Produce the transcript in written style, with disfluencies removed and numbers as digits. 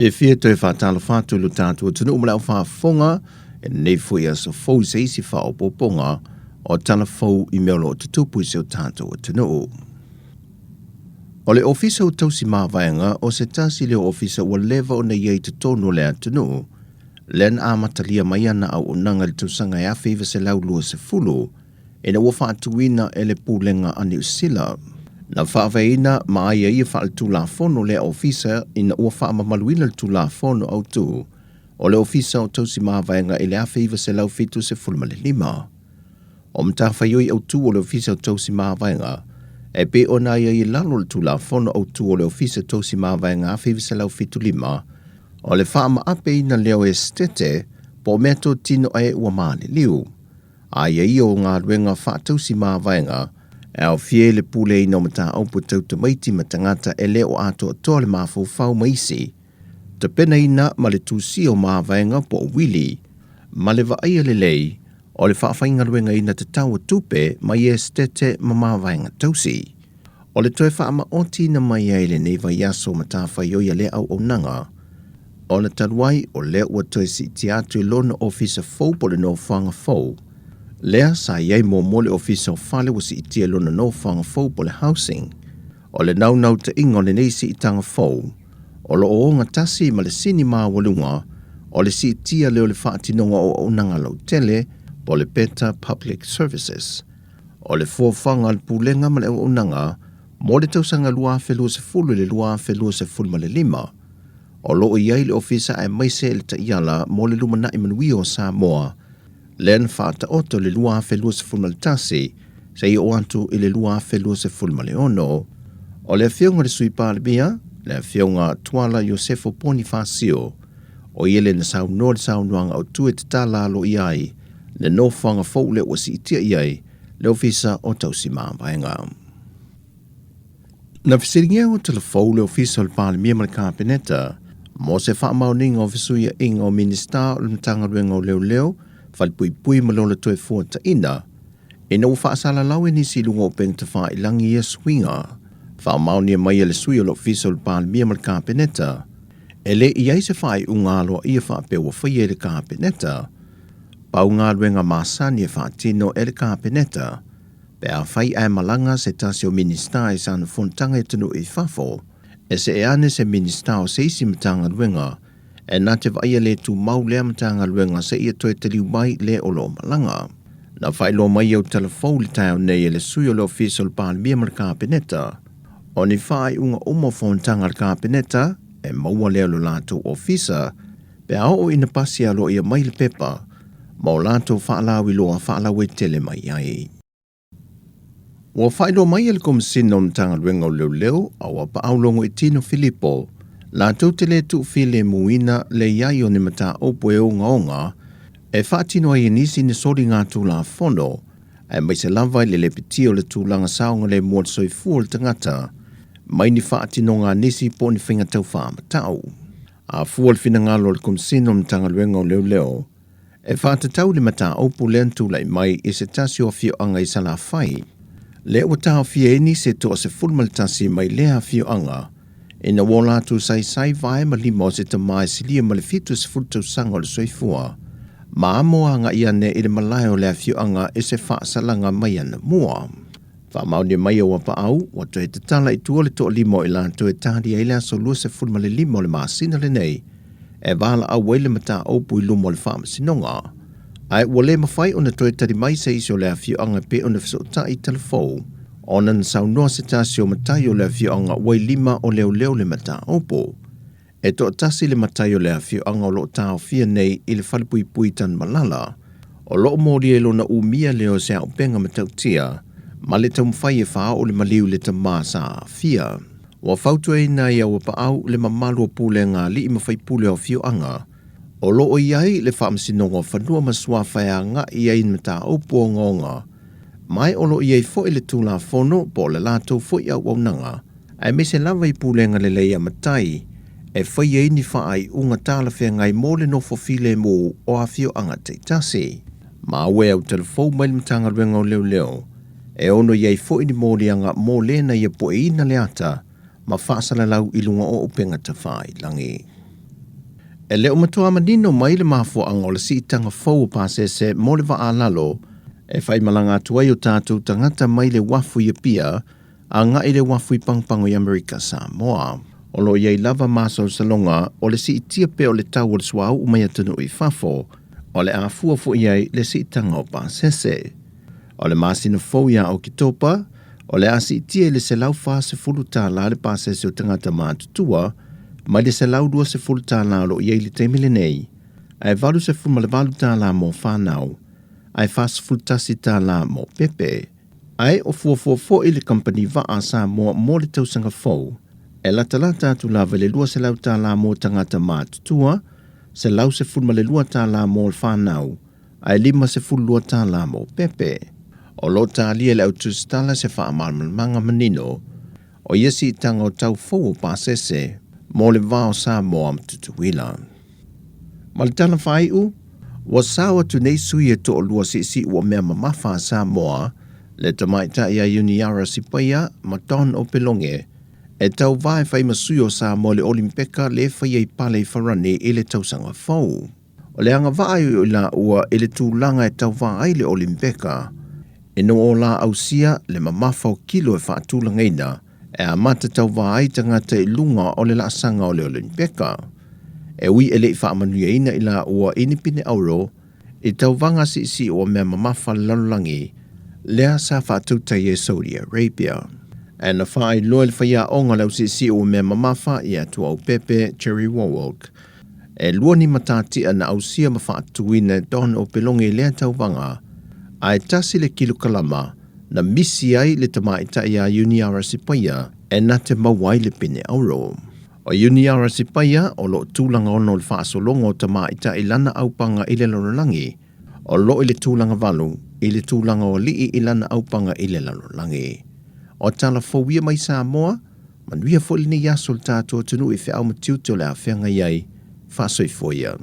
E fia toe faatalofa atu i lo tatou atunuu ma le au faafofoga i lenei foi aso fou i se isi faaopoopoga o tala fou i mea o lo o tutupu i si o tatou atunuu. O le Ofisa o Tausi Mavaega o se tasi lea o ofisa ua leva ona i ai i totonu o le atunuu, lea na amatalia mai ana auaunaga i le tausaga e 1920, ina ua faatuina e le Pulega a Niu Sila. Na faavaeina ma aiaia faaletulafono lea ofisa ina ua faamamaluina le Tulafono Autu o le Ofisa o Tausi Mavaega i le 1975. O matafaioi autu o le Ofisa o Tausi Mavaega e pei ona aiaia i lalo o le Tulafono Autu o le Ofisa Tausi Mavaega 1975, o le faamaapeina lea o esetete po o meatotino a e ua maliliu. Aiaia o galuega faatausi mavaega e aofia ai le puleaina o mataupu tau tamaiti ma tagata e le o atoatoa le mafaufau ma isi, tapenaina ma le tusia o mavaega po o uili, ma le vaaia lelei o le faafaigaluegaina tatau o tupe mai esetete ma mavaega tausi. O le toe faamaotiina mai ai i lenei vaiaso o matafaioi a lea auaunaga, ona talu ai o lea ua toe siitia atu i lona ofisa fou po o le nofoaga fou, lea sa i ai muamua le ofisa o fale ua siitia i lona nofoaga fou po o le housing. O le naunautaiga o lenei siitaga fou, o lo o ogatasi ma le sini maualuga o le siitia lea o le faatinoga o auaunaga lautele po o le Better Public Services. O le fuafuaga a le Pulega ma le Auaunaga mo le tausaga 2020 i le 2025, o lo o i ai le Ofisa aemaise le taiala mo le lumanai manuia o Samoa, lea na faataoto i le 2021 seia oo atu i le 2026. O le Afioga i le Sui Palemia, le Afioga Tuala Iosefo Ponifasio, o ia lea na saunoa i le saunoaga autu e tatala aloaia ai le nofoaga fou lea ua siitia i ai le Ofisa o Tausi Mavaega. Na fesiligia ua talafou le Ofisa o le Palemia ma le Kapeneta mo se faamaoniga o fesuiaiga o Minisita o le Matagaluega o Leoleo, Falepuipui ma Lola Toefuataiga ina ua faasalalau e nisi i luga o upega tafailagi ia suiga. Faamaonia mai e le sui o le Ofisa o le Palemia ma le Kapeneta, e le i ai se faaiuga aloaia faapea ua faia e le Kapeneta. Pau galuega masani e faatino e le Kapeneta pe afai ae malaga se tasi o Minisita i sana fonotaga i atunuu i fafo, e see ane se Minisita o se isi Matagaluega e na te vaaia le tumau lea Matagaluega seia toe taliu mai le o lo o malaga. Na faailoa mai i autala fou i le taeao nei e le sui o le Ofisa o le Palemia ma le Kapeneta, o ni faaiuga uma o fonotaga a le Kapeneta e maua lea o lo latou ofisa pe a oo ina pasi aloaia mai le pepa ma o latou faalauiloa faalauaitele mai ai. Ua faailoa mai e le Komesina o le Matagaluega o Leoleo a ua paau Logoitino Filipo latou te le tuufilemuina le i ai o ni mataupu e ogaoga e faatino ai e nisi ni soligatulafono aemaise lava i le lepetia o le tulaga saogalemu o le soifua o le tagata mai ni faatinoga a nisi po o ni faiga taufaamatau. A fua le finagalo o le Komesina o le Matagaluega o Leoleo e faatatau le mataupu lea na tulai mai i se tasi o afioaga i Salafai, lea ua taofia ai nisi e toa-11 mai lea afioaga ina ua o latou saisai vae ma lima o se tama e silia ma le 70 tausaga o le soifua ma amo agai ane i le malae o le afioaga i se faasalaga mai anamua. Faamaonia mai e Uapaau, ua toe tatala i tua le toalima o i latou e tali ai le aso 25 o le masina lenei e valaau ai le mataupu i luma o le faamasinoga. Ae ua le mafai ona toe tali mai se isi o le afioaga e pei ona fesootai i talafou ona na saunoa se tasi o matai o le afioaga ua i lima o leoleo le mataupu. E toatasi le matai o le afioaga o lo o taofia nei i le falepuipui i Tanumalala, o lo o molia i lona umia lea o se auupega matautia ma le taumafai e faaoo le maliu i le tama sa aafia. Ua fautuaina ai e Auapaau le mamalu o pulega alii ma faipule o afioaga o lo o i ai le Faamasinoga o Fanua ma Suafa e agai i ai i mataupu ogaoga ma o lo o i ai foi le Tulafono po o le latou foi auaunaga aemaise lava i pulega lelei a matai e fai ai ni faaiuga talafeagai mo le nofo filemu o afioaga taitasi. Maua e autalafou mai le Matagaluega o Leoleo e ono i ai foi ni moliaga mo le na ia pueina le ata ma faasalalau i luga o upega tafailagi. E le o matua manino mai le mafuaaga o le siitaga fou o pasese mo le vaa lalo e faimalaga atu ai o tatou tagata mai le uafu i Apia agai i le uafu i Pagopago i Amerika Samoa. O lo o i ai lava masalosaloga o le siitia pea o le tau o le suauu mai atunuu i fafo, o le a fua foi i ai le siitaga o pasese. O le masina fou ia Oketopa, o le a siitia i le $140 le pasese o tagata matutua mai le $120 o lo o i ai i le taimi lenei, ae $88 mo fanau, ae $41 mo pepe. Ae o fuafua foi le kamupani vaa a Samoa mo le tausaga fou, e latalata atu lava i le $200 mo tagata matutua, $112 mo fanau, ae $52 mo pepe. O lo o talia e le au tusitala se faamalamalamaga manino o ia siitaga o tau fou o pasese mo le va o Samoa ma Tutuila. Ma le tala faaiu, ua sao atu nei sui e toalua siisii ua mea mamafa a Samoa, le tamaitai a Iuniara Sipaia ma Don Opeloge, e tauva e fai ma sui o Samoa i le Olimpeka le faia i Pale i Farani i le tausaga fou. O le agavaa i laua i le tulaga e tauva ai le Olimpeka, ina ua o la ausia le mamafa o kilo e faatulagaina e amata tauva ai tagata i luga o le laasaga o le Olimpeka. E ui e le i faamanuiaina i laua i ni pine auro i tauvaga siisii ua mea mamafa le lalolagi lea sa faatautaia i Saudi Arabia. Ae na faailoa e le faiaoga o le ausiisii ua mea mamafa ia Tuaupepe Jerry Warwick, E lua ni matatia na ausia ma faatuina e Don Opeloge i lea tauvaga, ae tasi le kilokalama na misi ai le tamaitai ia Iuniara Sipaia e na te maua ai le pine auro. O Iuniara Sipaia o lo o tulaga ono o le faasologa o tamaitai i lana aupaga i le lalolagi, o lo o i le tulaga valu i le tulaga o alii i lana aupaga i le lalolagi. O tala fou ia mai Samoa, Manuia foi lenei aso le tatou atunuu i feau ma tiute o le a feagai ai. Faasoifua ia.